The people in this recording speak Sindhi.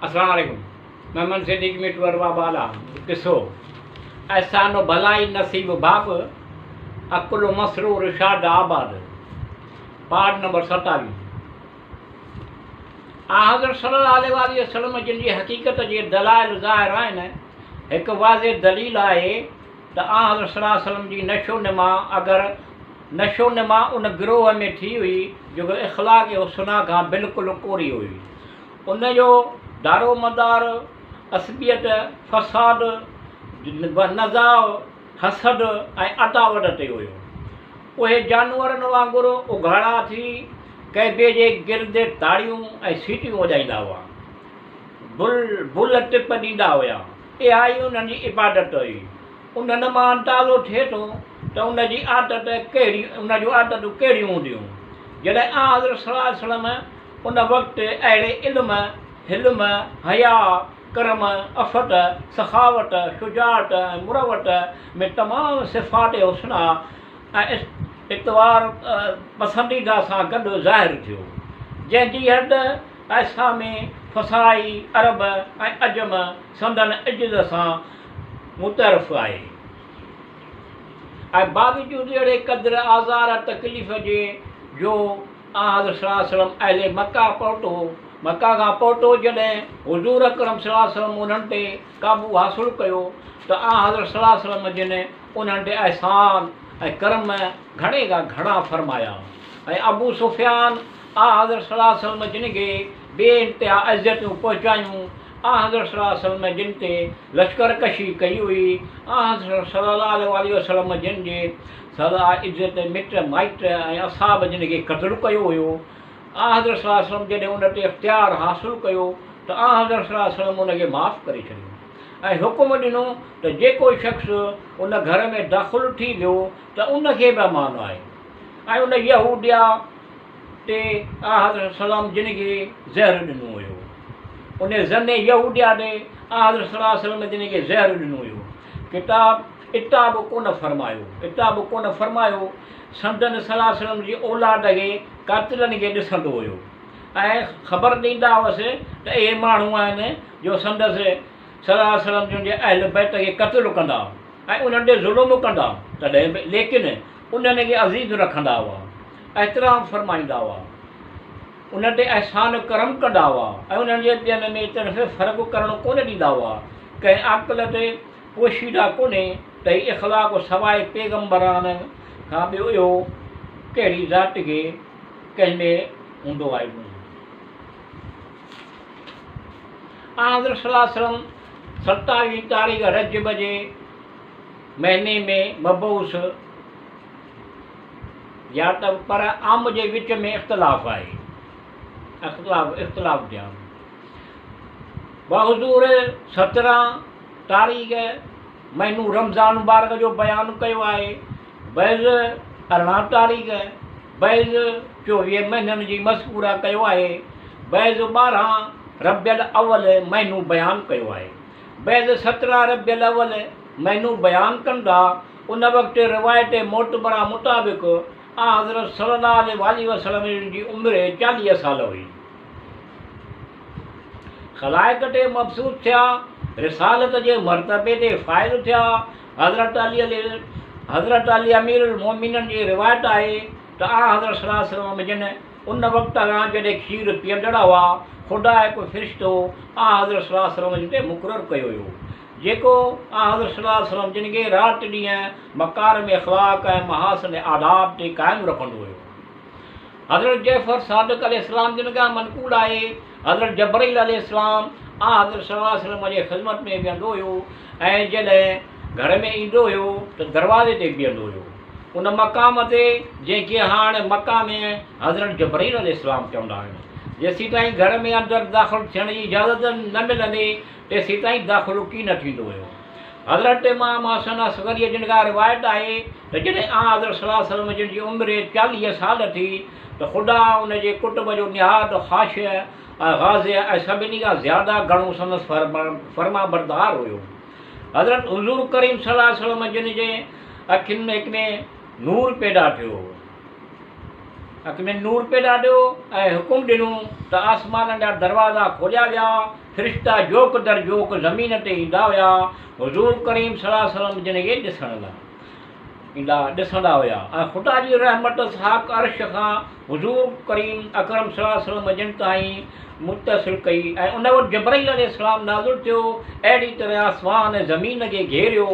السلام عليڪم محمد صديق مٽو ارباب بالا قصو احسان و ڀلائي نصيب ڀاڳ عقل و مسرور شاد آباد پارٽ نمبر 27. آنحضرت صلي الله عليه واٰله وسلم جن جي حقيقت جي دلائل ظاهر آهن. هڪ واضح دليل آهي ته آنحضرت صلي الله عليه وسلم جي نشو نما اگر نشو نما ان گروهه ۾ ٿي هئي جيڪو اخلاق حسنه کان بلڪل ڪوري هئي. ان جو دارومدار عصبيت، فساد، نزاع، حسد ۽ عداوت تي هيو. اهي جانورن وانگر اگهاڙا ٿي ڪعبي جي گرد تاڙيون ۽ سيٽيون وڄائيندا هئا. بل بل ٽپ ڏيندا هيا. اها ئي انهن جي عبادت هئي. انهن مان اندازو ٿئي ٿو ته ان جي عادت ڪهڙي ان جون عادتون ڪهڙيون هونديون. جڏهن آنحضرت صلي الله عليه وسلم ان وقت اهڙي علم، حلم، حياء، ڪرم، عفت، سخاوت، شجاعت ۽ مروت ۾ تمام صفات حسنه ۽ اطوار پسنديده سان گڏ ظاهر ٿيو، جنهن جي حد اعصامي فصاحي عرب ۽ عجم سندن عجز سان معترف آهي ۽ باوجود اهڙي قدر آزار تڪليف جي جو آنحضرت صلي الله عليه وسلم اهل مڪه پهتو، مڪه کان پهتو جڏهن حضور اڪرم صلي الله عليه وسلم انهن تي قابو حاصل ڪيو ته آنحضرت صلي الله عليه وسلم جن انهن تي احسان ۽ ڪرم گهڻي کان گهڻا فرمايا ۽ ابو سفيان آنحضرت صلي الله عليه وسلم جن کي بي انتها اذيتون پهچايون، آنحضرت صلي الله عليه وسلم جن تي لشڪر ڪشي ڪئي هئي، آنحضرت صلي الله عليه واٰله وسلم جن جي سدا عزت مٽ مائٽ ۽ اصحاب جن کي قتل ڪيو هيو. آنحضرت صلي الله عليه وسلم جڏهن ان تي اختيار حاصل ڪيو ته آنحضرت صلي الله عليه وسلم ان کي معاف ڪري ڇڏيو ۽ حڪم ڏنو ته جيڪو شخص ان گهر ۾ داخل ٿي ويو ته ان کي به امان آهي ۽ ان يهوديا تي آنحضرت صلي الله عليه وسلم جن کي زهر ڏنو هيو. ان زني يهوديا تي آنحضرت صلي الله عليه وسلم جن کي زهر ڏنو هيو. ڪتاب عتاب ڪونه فرمايو، عتاب ڪونه فرمايو، سندن صلي الله عليه وسلم جي اولاد کي قاتلن کي ڏسندو هيو ۽ خبر ڏيندا هئس ته اهي ماڻهو آهن جو سندس صلي الله عليه وسلم جن جي اهل بيت کي قتل ڪندا ۽ انهن تي ظلم ڪندا تڏهن به ليڪن انهن کي عزيز رکندا هئا احترام فرمائيندا هئا انهن تي احسان ڪرم ڪندا هئا ۽ انهن جي ٻين ۾ طرف فرق ڪرڻ ڪونه ڏيندا هئا ڪنهن عاقل تي پوشيده ڪونهي ته هي اخلاق سواء پيغمبران کان ٻيو اهو ڪهڙي ذات کي ڪنهن ۾ هوندو آهي ڪونه. آنحضرت صلي الله عليه وسلم ستاويهين تاريخ رجب جي مهيني ۾ مبعوث يا ته پر عام جي وچ ۾ اختلاف آهي اختلاف اختلاف ٿيا بحضور 17 تاريخ مهينو رمضان مبارڪ جو بيان ڪيو آهي، بعض 18 تاريخ، بعض 24 مهينن جي مذڪوره ڪيو آهي، بعض 12 ربيع الاول مهينو بيان ڪيو آهي، بعض 17 ربيع الاول مهينو بيان ڪن ٿا، ان وقت روايت معتبره مطابق آنحضرت صلي الله عليه واٰله وسلم جن جي عمر 40 سال هئي. خلائق تي مبسوط ٿيا، رسالت جي مرتبي تي فائز ٿيا. حضرت علي عليه حضرت علي امير المومنين جي روايت آهي ته آنحضرت صلي الله عليه وسلم جن ان وقت کان جڏهن کير پيئندڙ هئا، خدا هڪ فرشتو آنحضرت صلي الله عليه وسلم جن تي مقرر ڪيو هيو، جيڪو آنحضرت صلي الله عليه وسلم جن کي رات ڏينهن مڪارم اخلاق ۽ محاسن آداب تي قائم رکندو هيو. حضرت جعفر صادق عليه السلام جن کان منقول آهي، حضرت جبرئيل عليه السلام آنحضرت صلي الله عليه وسلم جي خدمت ۾ ويهندو هيو ۽ جڏهن گهر ۾ ايندو هيو ته دروازي تي بيهندو هيو. ان مقام تي جنهن کي هاڻ مقام حضرت جبرئيل عليه السلام چوندا آهن. جيسيتائين گهر ۾ اندر داخل ٿيڻ جي اجازت نه ملندي تيسيتائين داخلو ڪين ٿيندو هيو. حضرت امام حسن عسڪريء جن کان روايت آهي ته جڏهن آنحضرت صلي الله عليه وسلم جن جي عمر 40 سال ٿي ته خدا ان جي ڪٽنب جو نهايت خاشع ۽ غاضع ۽ سڀني کان زياده گهڻو سندس فرمانبردار هيو. حضرت حضور ڪريم صلي الله عليه وسلم جن جي اکين ۾ نور پيدا ٿيو. اک ۾ نور پيدا ٿيو ۽ حڪم ڏنو ته آسمانن جا دروازا کوليا ويا، فرشتا جوق در جوق زمين تي ايندا هيا، حضور ڪريم صلي الله عليه وسلم جن کي ڏسڻ لاء ايندا ڏسندا هيا ۽ خدا جي رحمت ساق عرش کان حضور ڪريم اڪرم صلي الله عليه وسلم جن تائين متصل ڪئي ۽ ان وقت جبرائيل عليه السلام نازل ٿيو، اهڙي طرح آسمان ۽ زمين کي گهيريو.